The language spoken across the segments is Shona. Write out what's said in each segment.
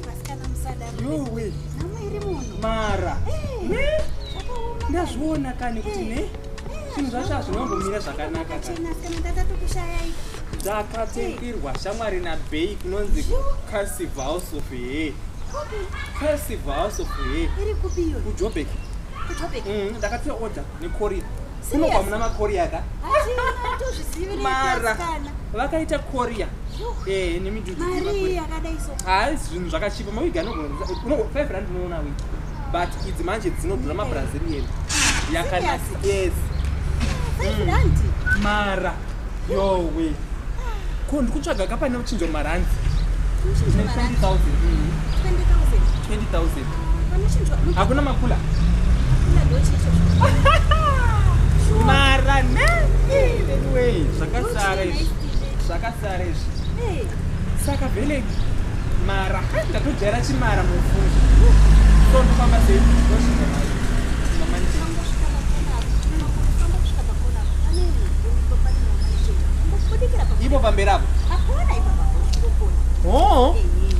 Vasikana musadaro. Yowe. Nhamo iri muno. Mara. Eh, zvakaoma. Ndazviona kani kuti ne zvinhu zvacho hazvinombomira zvakanaka kani. Chena asikana ndatatokushayai. Ndakatengerwa shamwari nabhei kunonzi Cursive House of Hair. Kupi? Cursive House of Hair. Iri kupi iyoyo? KuJobek. KuJobek. Ndakatora order necourier. Serious? Kunobva muna macourier ka. Hatina tozvizivirei Mara. asikana. Vakaita courier. Yo. Eh, nemidhudhu. Mari yakadai so. Hayi, zvinhu zvakachipa. Mawigi anogona 5 rand unoona wig. But idzi manje dzinodhura, maBrazilian. Yakanaka. Yes. 5 rand. Mara. Yowe. Ko ndikutsvaga kapane uchinjo maranzi. Kunochinjwa Ne marandi. 20,000. 20,000. 20,000. Panochinjwa. Hakuna makula. Makula ndochicho. Sure. Mara ne. Anyway, zvakasara Ndochii izvi. nice. Zvakasara izvi. Eh. Saka vele mara ndatojaira chimara mufungi. So ndofamba sei? Ndosvika mari. Mamani. Famba kusvika pakona apo. Famba kusvika pakona apo. Pane goniko pane mamanichenja. Ungobudikira pakona. Ipo pamberi apo. Pakona ipapa uchingokona. Oh.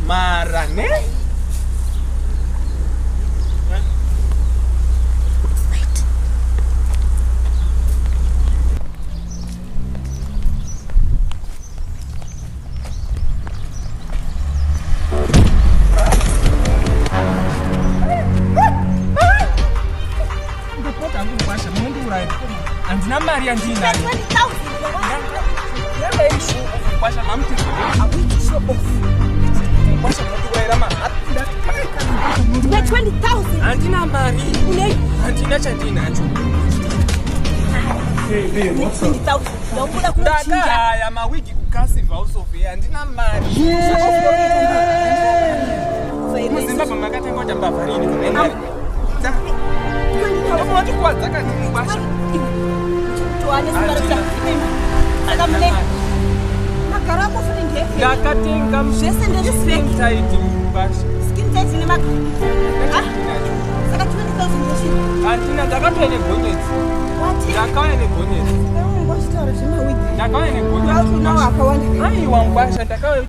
Mara ne. Wait. Ndopota hangu mukwasha, munondiuraya. Handina mari yandiinayo. 20,000. Yanga iri show off mukwasha, mamuti show off. Mukwasha munondiurayira Ndipe 20,000. Handina mari. Handina chandinacho. 20,000. Ndaubuda kunochinja. Ndakahaya mawigi kuCursive House of Hair, handina mari. MuZimbabwe makatenga kuti mbavha rini kunemari. Unotikuwadza kani mukwasha? Toane simba rekuti saka mune magaro ako futi ndefe. Ndakatenga Zvese ndezvefake. tight mukwasha. Skin tight ine magaro. Ndinacho. Saka 20,000 ndochii? Handina, ndakatouya negonyetsi. Watenga. Ndakauya negonyetsi. Ungozvitaura zvemawigi. Ndakauya negonyetsi. Unawo akawanda. Aiwa mukwasha, ndakauya.